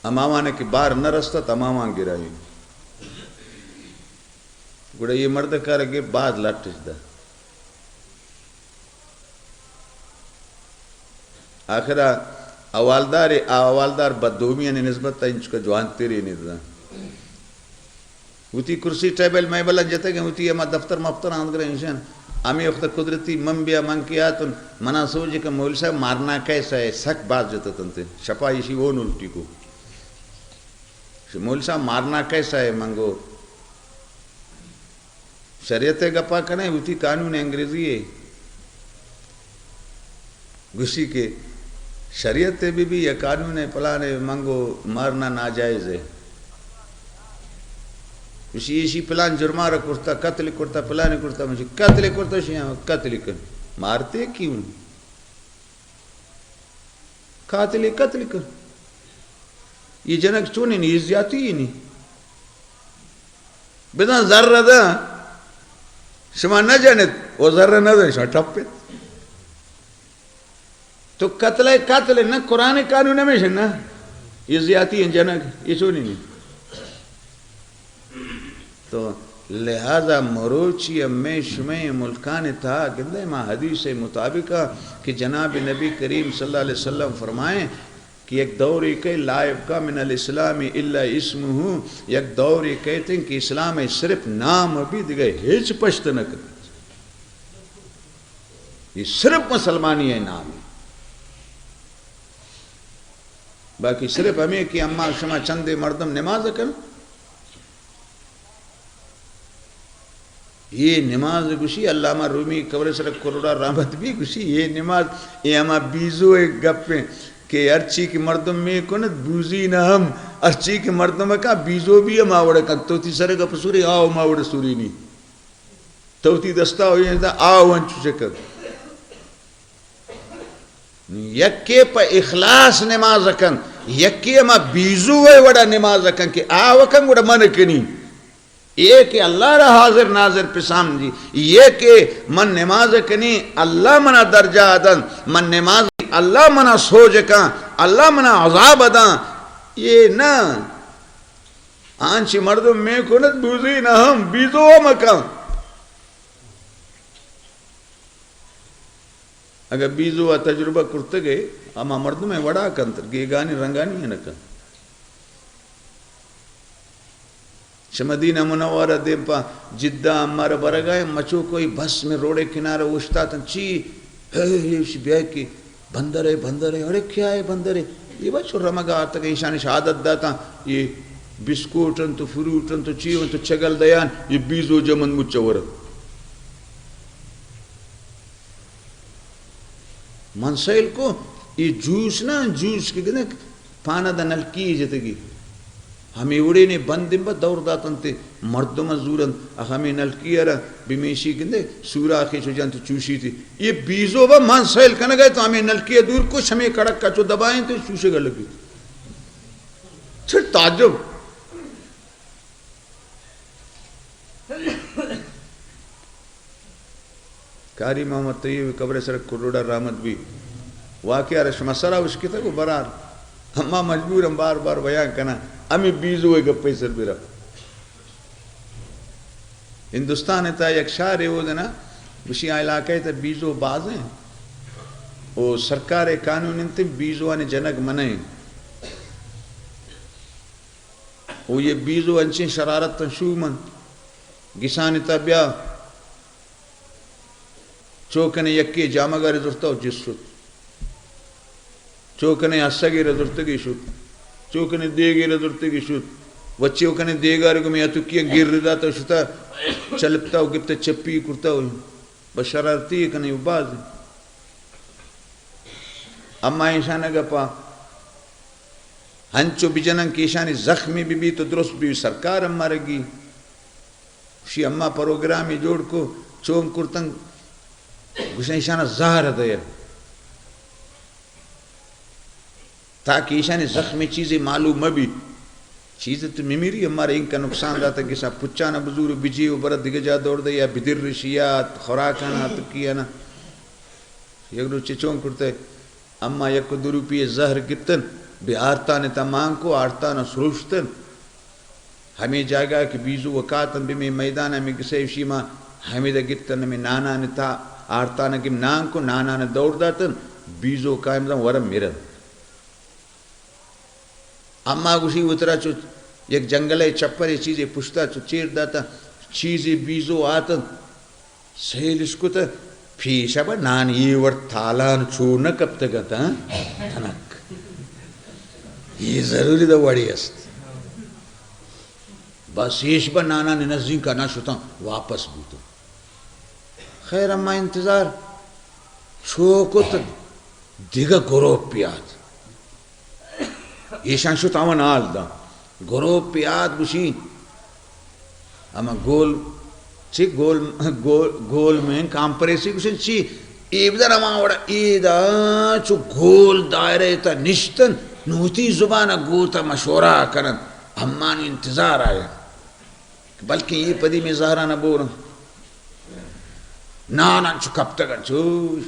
اماوان کہ بار نہ رست ات، اماوان گرائی۔ گڑا یہ مرد کار گے باز لٹش دا۔ آخرا حوالدار، آ حوالدار بد دومیانی نسبت ءَ انچکا جوانترے نی دا۔ وتی کرسی ٹیبل میبل جتگ، وتی ہما دفتر مفتر آندگر انشن۔ ہمیں وقت قدرتی من بیا، من کہ آتن، منا سوچ کہ مول صاحب مارنا کیسا ہے، سک باز جتت انت۔ شپا ایشی اون الٹی کو۔ مول صاحب مارنا کیسا ہے؟ من گو شریعت ءِ گپا کنے، وتی قانون انگریزی ہے۔ گوشی کہ شریعت ءِ بی بی یا قانون ءِ پلانے، من گو مارنا ناجائز ہے۔ گوشی ایشی پلان جرمارہ کرتا، قتل کرتا، پلان کرتا، من گوشی قتل کرتا، شی ہم قتل کن۔ مارتے کیوں؟ قاتل قتل کن۔ یہ جنک چونی نی، یہ زیادتی ہی نی۔ بزاں زر داں، شما نہ جنت، و زر نہ داں، شما ٹپت۔ تو قتل ہے، قتل ہے، نہ قرآن قانون ہمیش ہے، نہ یہ زیادتی ہیں جنک، یہ چونی نی۔ تو لہذا مروچی ہمے شمے ملکان تہا گندے ما حدیث مطابق کہ جناب نبی کریم صلی اللہ علیہ وسلم فرمائیں، کہ یک دورے کئے لا یبقی من الاسلام الا اسمہ، یک دورے کئیت کہ اسلام ءِ صرف نام بی، دگہ ہچ پشت نہ کنت۔ یہ صرف مسلمانی ءِ نام ہے۔ باقی صرف ہمیں کہ اما شما چندے مردم نماز کن، یہ نماز گوشی، علامہ رومی قبر سر کروڑا رحمت بی گوشی، یہ نماز، یہ ہما بیزو ءِ گپ ہیں کہ ہرچی کہ مردم میں کنت بوزی نہ ہم، ہرچی کہ مردم کا بیزو بی ہما وڑ کن، تو تی سر گپ سوری، آو ہما وڑ سوری نی۔ تو تی دستا ہوئی ہے، آو انچو چکن۔ یکے پہ اخلاص نماز کن، یکے ہما بیزو ءِ وڑا نماز کن کہ آ وکن گڑا من کنی۔ یہ کہ اللہ را حاضر ناظر پسام دی، یہ کہ من نماز کنی، اللہ منا درجہ دن، من نماز، اللہ منا سوج کن، اللہ منا عذاب دن، یہ نہ۔ آنچی مردم میں کنت بوزی نہ ہم، بیزو ہم کن۔ اگہ بیزو ءَ تجربہ کرتگ ئے، ہما مردم ءِ وڑا کنت، گیگانی رنگانی ءَ نہ کنت۔ چہ مدینہ منورہ دیم پہ جدہ ءَ مارا برگ ءَ ایں، مچو کوئی بس میں روڈ ءِ کنارہ اوشتاتن، چی؟ ہے، ہے، ایشی بیا کہ بندر ہے، بندر ہے، اڑے کیا ہے بندر ہے؟ یہ بچو رمگ ءَ آتگ، ایشانی شہادت داتاں، یہ بسکوٹ انت، فروٹ انت، چی انت، چگل دیان، یہ بیزو جمن مچ ورن۔ من سیل کو، اے جوس نا، جوس کہ گندے پانا دا نلکی جتگی۔ ہمے وڑے نے بندیں با دور داتنتے، مردم زورن، اخ ہمے نلکی را بمیشی گندے، سوراخے چو جنت چوشی تی۔ اے بیزو با من سیل کنگا تو ہمے نلکی دور کو، ہمے کڑک کا چو دبائیں تو چوشے گا لگی۔ چھ تعجب۔ قاری محمد طیب قبر سر کروڑا رحمت بی۔ واقعہ را شما سرا اشکتگ و برار۔ اما مجبورم بار بار بیان کناں۔ ہمے بیزو ء گپے سر برا۔ ہندوستان ء تا یک شہرے اودنا، گوشی آ علاقہ ء تا بیزو باز ہیں۔ او سرکار ء قانون انت بیزوان جنگ منع ہیں۔ او یہ بیزو انچیں شرارت تن شو من۔ گسانی تا بیا۔ چو کنے یکے جامگا رے زرتا و جس شت۔ چو کنے اسگے رے زرتگی شت۔ چو کنے دیگے رے زرتگی شت۔ وچے و کنے دیگا رے گمی اتکی گر داتا شتا۔ چلپتا و گپتا چپی کرتا و بس شرارتی کنے و باز۔ اما ایشان گپا ہنچو بجنن کہ ایشانی زخمی بہ بیت و درست بہ بیت، سرکار ہم مرگی۔ شی اما پروگرامی جوڑ کو، چون کرتن، گوشن ایشانا زہر دیا۔ تاکہ ایشانی زخمی چیزی معلوم مہ بیت۔ چیز تو میمیری ہمارا انکا نقصان داتا کہ سا پچانا بزور بجی و برا دگہ جا دور دے یا بدر رشی یا خوراکانا تکی نا۔ یک روچے چون کرتے، اما یک و دو روپی زہر گتن، بے آرتان تا مان کو، آرتان سروشتن۔ ہمے جاگہ کہ بیزو وکاتن بہ میں میدان ہمے گسے شیما ہمے دا گتن، ہمے نانان تا آرتان گم نان کو، نانان دور داتن، بیزو قائم دن ورم مرن۔ اما گوشی وترا چو یک جنگلے چپرے چیزے پشتا چو چیر داتا، چیزے بیزو آتن، سیل اشکت، پیش ابا نان یہ وڑ تالان چو نہ کپتگ ات، ہاں؟ تنک۔ یہ ضروری دا وڑی است۔ بس ایش با نانا نزدیک نہ شتاں، واپس بوتاں۔ خیر، اما انتظار چو کت، دگہ گروپ یات۔ ایشان شت ہمن حال داں۔ گروپ یات گوشی، ہما گول، چی گول، گول، گول میں کانپریسی گوشن چی؟ اے بدن ہما وڑا اے دا چو گول دائرہ تا نشتن، نوتی زبان گوتا مشورہ کنن، ہمانی انتظار آیا۔ بلکہ اے پدی میں زہرانہ بورن۔ نان انچو کپتگن چوش۔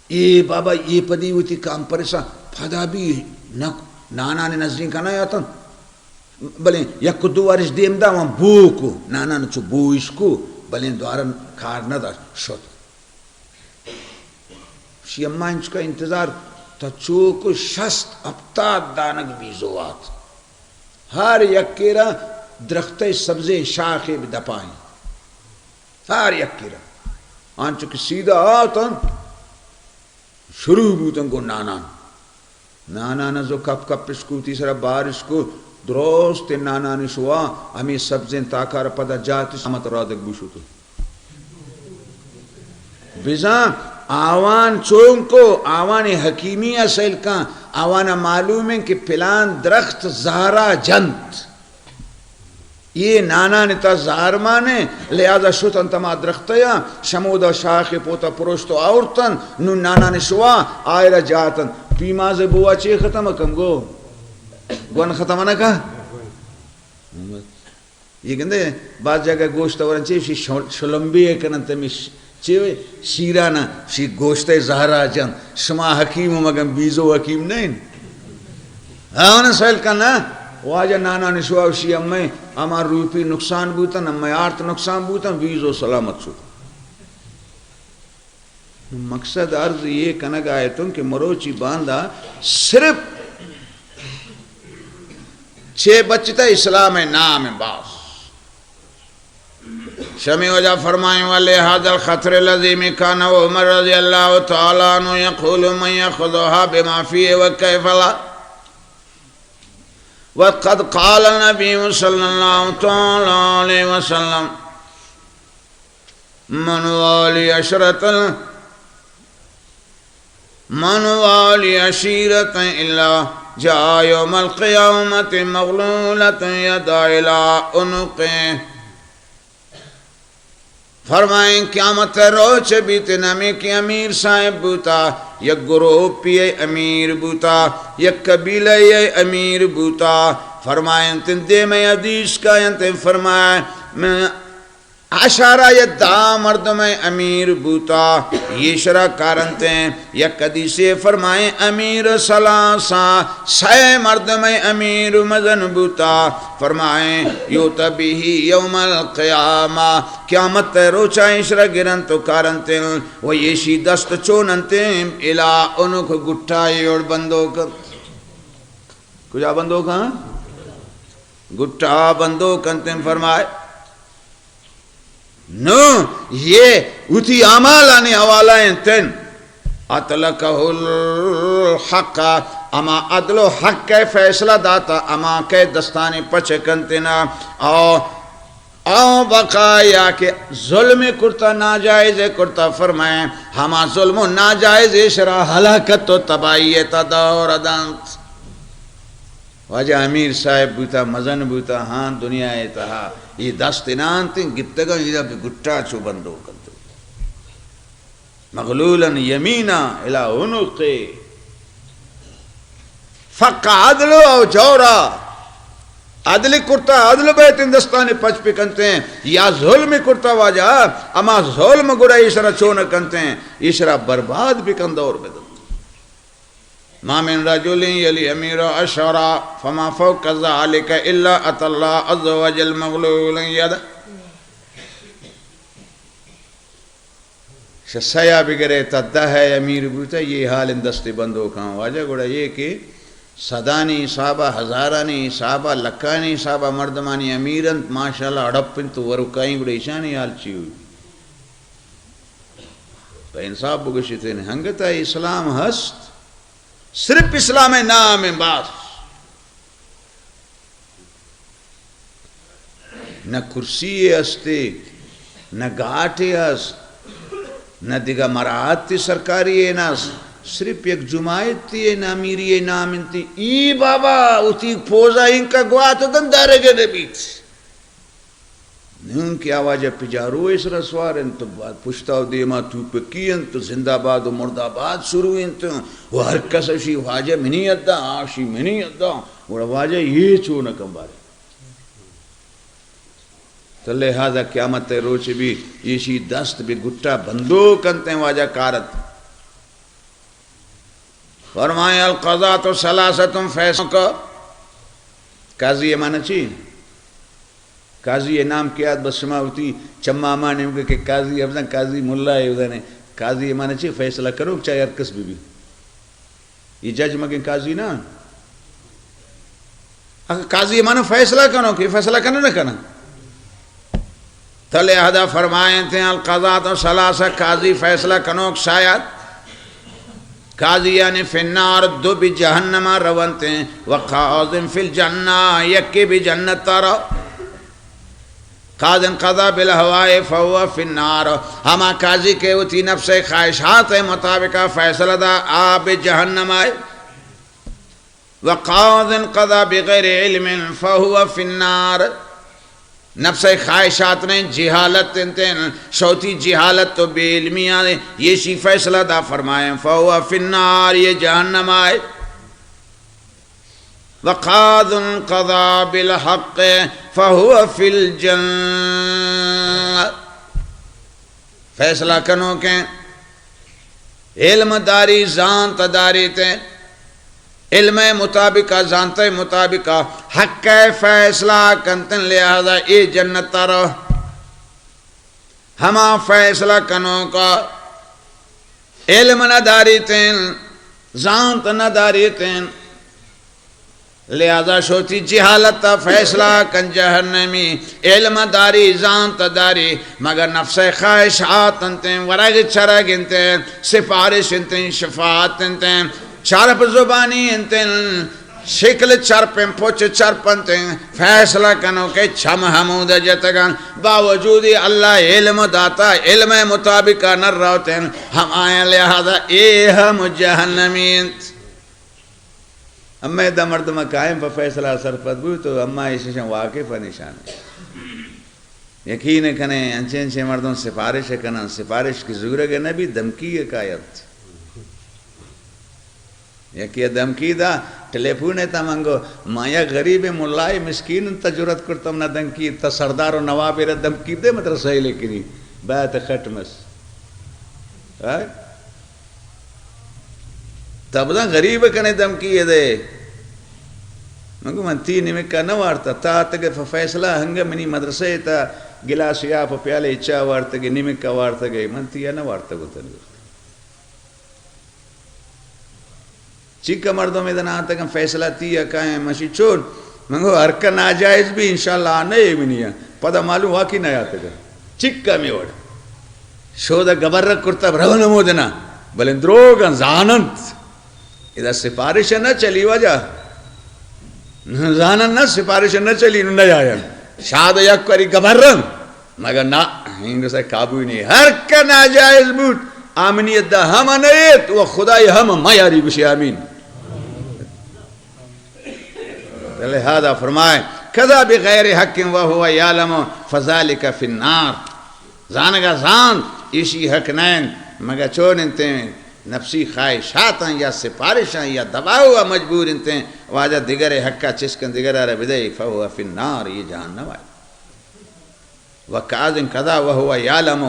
اے بابا، اے پدی وتی کانپرسا پدا بھی نہ، نانان نزدیک نہ آتن۔ بلے یک دو وارش دیم دا وان بو کو، نانان چو بو اش کو، بلے دوارن کار نہ دا شت۔ شی اما انچکا انتظار تا چوک شست ہپتاد دانگ بیزو آت۔ ہر یکے را درختئے سبزیں شاخے بدپائیں۔ ہر یکے را۔ آنچو کہ سیدھا آتن، شروع بوتن گوں نانان۔ نانان زو کپ کپ اشکو، وتی سرا بار اشکو، درست نانان شوا، ہمے سبزیں تاکار پدا جات سلامت رادگ بوشتو۔ بزاں آوان چون کو، آوانی حکیمی ء سیل کن، آوانا معلوم انت کہ پلان درخت زہرا جنت۔ اے نانانی تا زہر مانے، لہذا شتنت ہما درختیا، شمودا شاخے پوتا پروشت و آورتن، نون نانانی شوا آئرا جاتن۔ پیماز بوا چے ختم کن گو؟ گون ختم نہ کن؟ یہ گندے، بعض جگہ گوشت ورن چے، شی شل-، شلمبی کنن تمی ش-، چے وے؟ شیرانا، شی گوشت زہرا جن۔ شما حکیم مگن بیزو حکیم نہیں۔ ہاں، سیل کن نا، واجہ نانا نشوا شی امے، اما روپی نقصان بوتن، امے آرت نقصان بوتن، بیزو سلامت شد۔ مقصد عرض یہ کنگا اتوں کہ مروچی باندا صرف چے بچتا اسلام نام باس۔ شمی وجہ فرمائیں، ولهذا الخطر العظيم كان عمر رضي الله تعالى عنه يقول من يأخذها بما فيه وكيف لا، وقد قال النبي صلى الله تعالى عليه وسلم، من والي عشرة من والی عشیرة الا جاء یوم القیامة مغلولة یدا الی عنقه۔ فرمائیں، قیامت ءِ روچ بیت، نمی کہ امیر صاحب بوتا، یک گروپی ءِ امیر بوتا، یک قبیلہ ءِ امیر بوتا۔ فرمائیں، تن دیم ءَ حدیث کاینت، فرمائے، من عشرہ یا دہ مردم ءِ امیر بوتا، ایشرا کارنتیں۔ یک حدیثے فرمائیں، امیر ثلاثہ، سئے مردم ءِ امیر مزن بوتا۔ فرمائیں، یؤتی بہ یوم القیامہ، قیامت ءِ روچا ایشرا گرنت و کارنتیں، و ایشی دست چوننتیں، الی عنق، گٹا ءِ وڑ بندوک انت۔ کجا بندوک انت؟ گٹا بندوک انتیں۔ فرمائے، نوں اے وتی اعمالانی حوالہ انت۔ اطلقہ الحق، ہما عدل و حق ءِ فیصلہ داتا، ہما کہ دستانی پچ کنتنا، او، او بقا یا کہ ظلم کرتا، ناجائز کرتا، فرمائیں، ہما ظلم و ناجائز ایشرا ہلاکت و تباہی ءِ تہا دور دنت۔ واجہ امیر صاحب بوتا، مزن بوتا، ہاں، دنیا ءِ تہا اے دست انانتیں گپتگاں، ایدا بہ گٹا چو بندوک انت۔ مغلولا یمینا الی عنقہ۔ فق عدل او جورا۔ عدل کرتا، عدل بیت، دستانی پچ بکنتیں، یا ظلم کرتا واجہ، اما ظلم گڑا ایشرا چون کنتیں، ایشرا برباد بکن، دور بدنت۔ ما من رجل یلی امیرہ عشرہ فما فوق ذلک الا اتی اللہ عز وجل مغلولا یدا۔ شہ سیا بگرے تا دہ ءِ امیر بوتا، اے حال انت دست بندوکاں۔ واجہ گڑا اے کہ صدانی حسابا، ہزارانی حسابا، لکھانی حسابا مردمانی امیر انت، ماشاءاللہ اڑپ انت تو ورکائیں، گڑا ایشانی حال چی ہوئی؟ پہ انصاف بگوشیت، انگتا اسلام ہست، صرف اسلام ءِ نام ءَ بس۔ نہ کرسی یے ہستے، نہ گاٹے ہست، نہ دگہ مراعاتی سرکاری یے نہ ہست۔ صرف یک جماعتی یے نامیری یے نام انتی۔ ای بابا، اتی پوزا انکا گوات دن دارگے نہ بیت۔ نوں کہ آ واجہ پجارو ءِ سرا سوار انت، پشتا و دیما توپکی انت، زندہ باد و مردہ باد شروع انت، و ہر کس اشی واجہ منی ادا، آشی منی ادا، گڑا واجہ اے چون کن بارے۔ تو لہذا قیامت ءِ روچ بی ایشی دست بہ گٹا بندوک انت، واجہ کارت۔ فرمائیں، القضاة ثلاثة، فیصلہ کا۔ قاضی ءِ معنی چی؟ قاضی ءِ نام کہ آت، بس شما وتی چما مانے کہ قاضی ءَ بزن، قاضی ملا ءَ بزن۔ قاضی ءِ معنی چی؟ فیصلہ کنوک، چاہے ہر کس بہ بی۔ اے جج مگن قاضی نہ۔ اگر قاضی ءِ معنی فیصلہ کنوک، اے فیصلہ کنہ نہ کنہ۔ تو لہذا فرمائیں تھے، القضاة ثلاثة، قاضی فیصلہ کنوک سئے انت۔ قاضیان فی النار، دو بہ جہنما رونت، و قاض فی الجنة، یکے بہ جنتا رو۔ قاض قضا بالہواء فہو فی النار، ہما قاضی کہ وتی نفس ءِ خواہشات ءِ مطابق فیصلہ دا، آ بہ جہنم ءَ۔ و قاض قضا بغیر علم فہو فی النار۔ نفس ءِ خواہشات نہ، جہالت انت، شہ وتی جہالت و بے علمی ءَ ایشی فیصلہ دا، فرمائیں، فہو فی النار، اے جہنم ءَ۔ و قاض قضا بالحق فہو فی الجنة۔ فیصلہ کنوکیں علم داری، زانت داریت، علم ءِ مطابق، زانت ءِ مطابق حق ءِ فیصلہ کنت، لہذا اے جنت ءَ رو۔ ہما فیصلہ کنوک علم نہ داریت، زانت نہ داریت، لہذا شہ وتی جہالت ءَ فیصلہ کن جہنمی۔ علم داری، زانت داری، مگر نفس ءِ خواہشات انت، ورگ چرگ انت، سفارش انت، شفاعت انت، چرپ زبانی انت، شکل چرپیں، پچ چرپنتیں، فیصلہ کنوکیں چم ہمود جتگن، باوجود اللہ علم داتا، علم مطابق نہ روتیں، ہمایاں لہذا اے ہم جہنمی انت۔ اما ادا مردم قائم پہ فیصلہ سرپد بو تو اما ایششن واقف نشان۔ یقین کنے انچیں انچیں مردم سفارش کنن، سفارش کی زورگ نہ بی، دھمکی کاینت۔ یکے ء دھمکی دا، ٹیلیفون ء تا من گو، ما یک غریبیں ملائے مسکین انت، تا جرات کرتم نہ دھمکی، تا سردار و نواب ء را دھمکی دے مدرسہ ء لیکنی، بات کٹ مس۔ ہاں؟ تا بزاں غریب کنے دھمکی ء دے۔ من گو، من تی نیمکا نہ وارتا، تا اتگے ف-، فیصلہ ہنگا منی مدرسہ ء تا گلاس یا پ-، پیالے چا وارتگے، نیمکا وارتگے، من تی ء نہ وارتا گو تن گو۔ چیکہ مردم ادا نہ آتگن فیصلہ تی ء کائیں، مشی چون؟ من گو ہرکہ ناجائز بی انشاءاللہ آ نہ اے منی ء۔ پدا معلوم واقعی نہ آتگن۔ چیکہ ہمے وڑ۔ شود ء گبر کرتا برو نمودنا۔ بلے دروگ انت، زاننت۔ ادا سفارش نہ چلی واجہ۔ زانن نہ سفارش نہ چلی نہ آین۔ شاد یک وری گبرن۔ مگر نہ، ہنگس ء قابو نہیں۔ ہر کہ ناجائز بوت، آ منی ادا ہم نہ ایت و خدای ہم میاری، گوشی آمین۔ لہذا فرمائے، کذا بغیر حق وهو یعلم فذلک فی النار۔ زانگا زان، ایشی حق نین، مگر چون انتیں نفسی خواہشاتاں یا سفارشاں یا دباؤ ء مجبور انتیں، واجہ دگرے حقا چشکن دگرا را بدے، فهو فی النار، یہ جہنم آئی۔ و قاض کذا وهو یعلم۔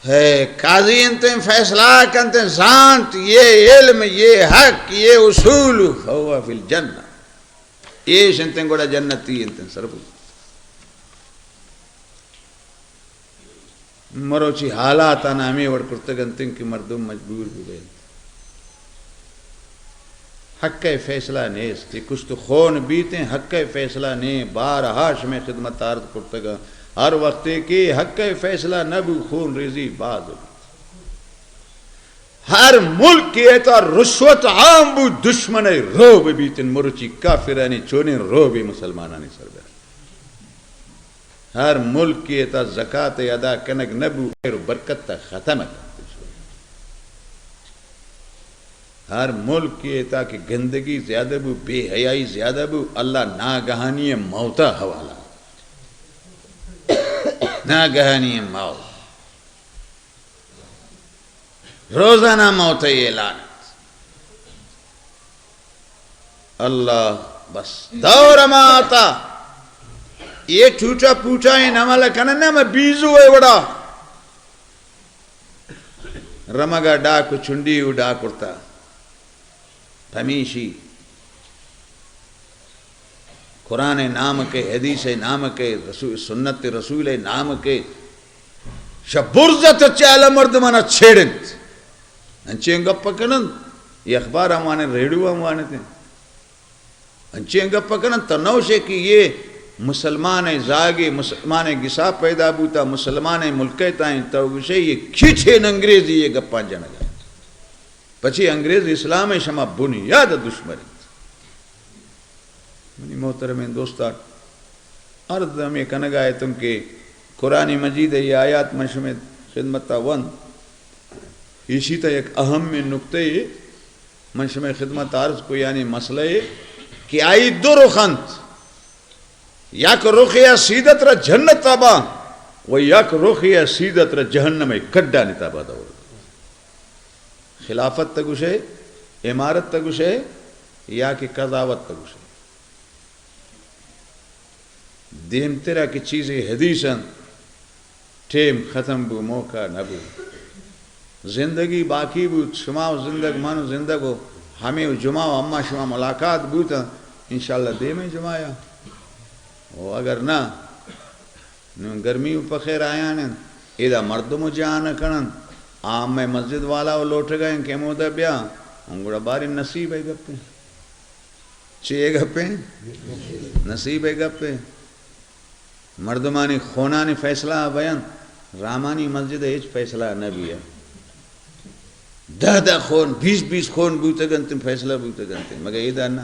ہے قاضی انتیں، فیصلہ کنتیں، زانت، یہ علم، یہ حق، یہ اصول، فهو فی الجنہ۔ ایش انتیں گڑا جنتی انتیں سربو۔ مروچی حالاتاں ہمے وڑ کرتگ انت کہ مردم مجبور بہ بنت۔ حق ء فیصلہ نیست، یہ کشت و خون بیتیں، حق ء فیصلہ نے۔ بارہا شمئے خدمت عرض کرتگ، ہر وقتے کہ حق ء فیصلہ نہ بو، خون ریزی باز بو۔ ہر ملک ء تا رشوت عام بو، دشمن ء رعب بیتن، مروچی کافرانی چونیں رعبے مسلمانانی سر بہ۔ ہر ملک ء تا زکات ادا کنگ نہ بو، خیر و برکت تا ختم کنت۔ ہر ملک ء تا کہ گندگی زیادہ بو، بے حیائی زیادہ بو، اللہ ناگہانی موتا حوالہ۔ ناگہانی موت۔ روزانہ موت ء اعلان انت۔ اللہ بس دور ما آتا۔ یہ ٹوٹا پوٹا این عمل کنن نہ، میں بیزو ہے وڑا۔ رمگا ڈاک و چنڈی و ڈاک کرتا۔ پمیشی قرآن ء نام کے، حدیث ء نام کے، رسول، سنت رسول ء نام کے، شہ برزت چہ اعلی مردمانا چھیڑنت۔ انچیں گپ کننت، یہ اخبار ہم وانن، ریڈیو ہم وانت۔ انچیں گپ کننت، تو نوشے کہ یہ مسلمان ء زاگے، مسلمان ء گسا پیدا بوتا، مسلمان ء ملک ء تائیں، تو گوشے یہ کچھ انگریزی یہ گپاں جنگ ء۔ پچے انگریز اسلام ء شما بنیاد ء دشمن انت۔ منی محترمیں دوستان، عرض ہمے کنگا اتوں کہ قرآن مجید ء یہ آیات من شمے خدمت ء ونت، ایشی تا یک اہم نکتہ ء من شمے خدمت ء عرض کو، یعنی مسئلہ ء کہ آئی دو رخ انت، یک رخے ء سیدت را جنت ء باں و یک رخے ء سیدت را جہنم ء کڈانی تابا دور۔ خلافت تہ گوشئے، امارت تہ گوشئے، یا کہ قضاوت تہ گوشئے۔ دیمترا کہ چیزے حدیث انت، ٹیم ختم بو، موقع نہ بو۔ زندگی باقی بوت، شما و زندگ، من و زندگ و ہمے و جمعہ و اما شما ملاقات بوت، انشاءاللہ دیمے جمعہ یا۔ و اگر نہ، نوں گرمی و پخیر آیان انت، ادا مردم و جان کنن، عام مسجد والا و لوٹگا ہیں کہ مودا بیا، ہم گڑا بارے نصیب ہے گپیں۔ چی ہے گپیں؟ نصیب ہے گپیں۔ مردمانی خونانی فیصلہ بیان، رامانی مسجد ہچ فیصلہ نہ بیا۔ دہ دہ خون، بیس بیس خون بوتگ انت، فیصلہ بوتگ انت، مگہ ادا نہ؟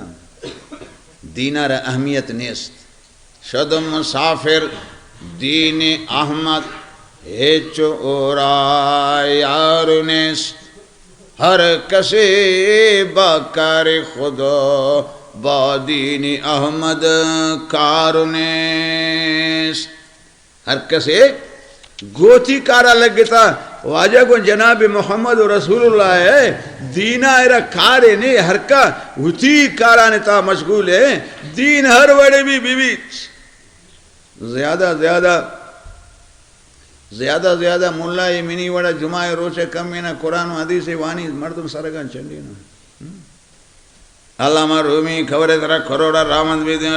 دین ءَ را اہمیت نیست۔ شد مسافر دین احمد، ہچ او را یار نیست۔ ہر کسے با کار خدا، با دین احمد کار نیست۔ ہر کسے گوں وتی کارا لگتا۔ واجہ گوں جناب محمد رسول اللہ ہے، دینا ایرا کارے نے، ہر کا وتی کارانی تا مشغول ہے۔ دین ہر وڑے بھی بی بی۔ زیادہ، زیادہ، زیادہ، زیادہ ملا اے منی وڑا جمعہ روچے کم نا قرآن و حدیث وانی، مردم سرگان چنڈی نا۔ علامہ رومی قبر ترا کروڑا رحمت بی دیں۔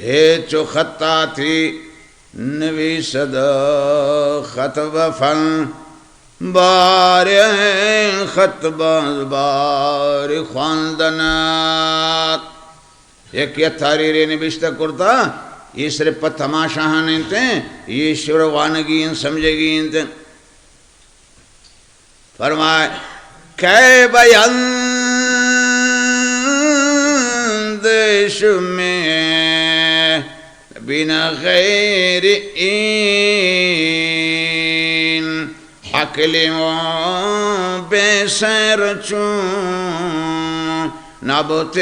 ہچو خطاطی نویسد خط بفن، بار خط باز بار خواندنات۔ یک یا تحریرے نبشتہ کرتا، یہ صرف پہ تماشا ہن انت، یہ شعر وانگی انت، سمجھگی انت۔ فرمائے، کئے بیند شمے بن غیر این، عقل و بے سر چون نبت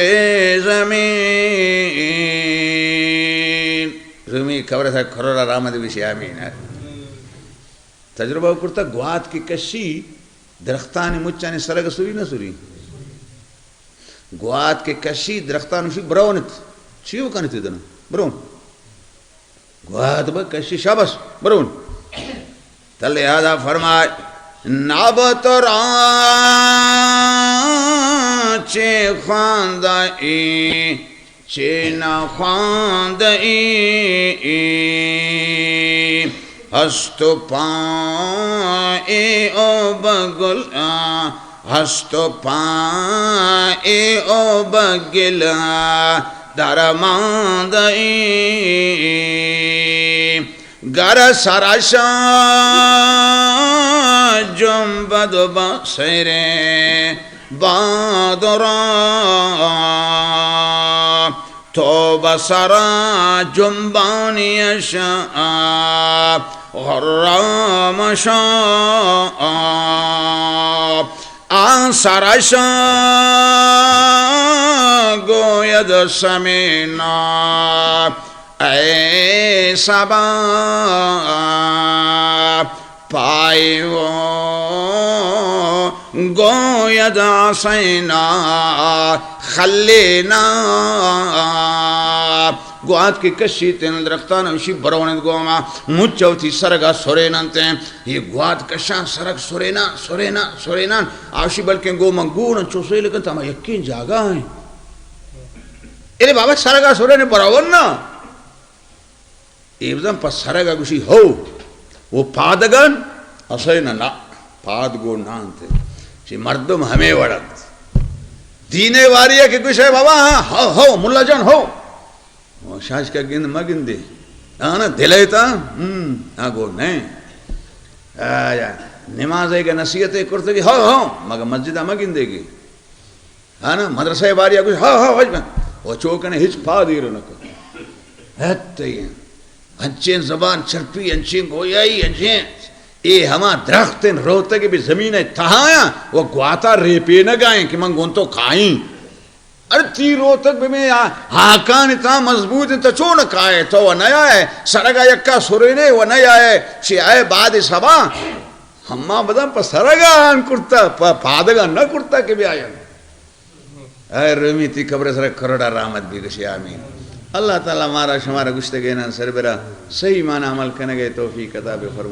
زمین۔ رومی قبر تھا کروڑا رحمت بشی، آمین۔ تجربہ کرتا، گوات کہ کشی، درختانی مچانی سرگ سری نہ سری؟ گوات کہ کشی، درختان شی برونت، چی بکنت دنا؟ برون۔ گوات بہ کشی، شاباش، برون۔ تلے آدا فرمائے، نبت را چے خواندہ ای، چے نہ خواندہ ای، ہست و پائے او بگل، ہست و پائے او بگل درماندہ ای۔ گر سرش جنبد بہ سیر باد را، تو بہ سر جنبانیش غرام شو۔ آ سرش گوید سمینا اے صبا، پائے او گوید حسینا خلینا۔ گوات کہ کشیت انت، درختان ہمشی برونت گوما، مچ وتی سرگا سریننت۔ یہ گوات کشان سرگ سرینان، سرینان، سرینان۔ آشی بلکیں گو من گون چو سیل کنت، ہما یکیں جاگہ ہیں۔ ارے بابا، سرگا سرین برون نا۔ اے بزن پہ سرگ ء گوشی، ہو، و پادگان؟ اسے نہ، نہ، پاد گو نہ انت۔ چی مردم ہمے وڑ انت۔ دینے واری ء کہ گوشے، بابا، ہاں، ہو، ہو، ملا جان، ہو۔ و شاش کا گند مہ گندے۔ آنا دل ء تا، ہم، آ گو نہیں۔ آیا، نماز ء کہ نصیحت ء کرتگی، ہو، ہو، مگر مسجد ء مہ گندے گی۔ ہاں نا، مدرسہ باریا گوش، ہاں، ہاں، وش بن۔ و چو کنے ہچ پاد ایر نہ کن۔ ہت تئی انچیں زبان چرپی، انچیں گویائی، انچیں، اے ہما درخت ان روتگ بہ زمین تہایا و گواتا ریپینگائیں کہ من گون تو کائیں۔ ارے تی روتگ بہ میں آ-، ہاکان تا مضبوط انت، تو چون کائے، تو و نیائے، سرگا یکا سرینے و نیائے، چی آئے بعد سبا، ہما بدن پہ سرگا آن کرتا، پہ پادگا نہ کرتا کہ بیاین۔ اے رومی تی قبر سر کروڑا رحمت بی، گشی آمین۔ اللہ تعالی مارا شمارا گشتگینان سربرا صحیح معنی عمل کنگے توفیق عطا بفرما۔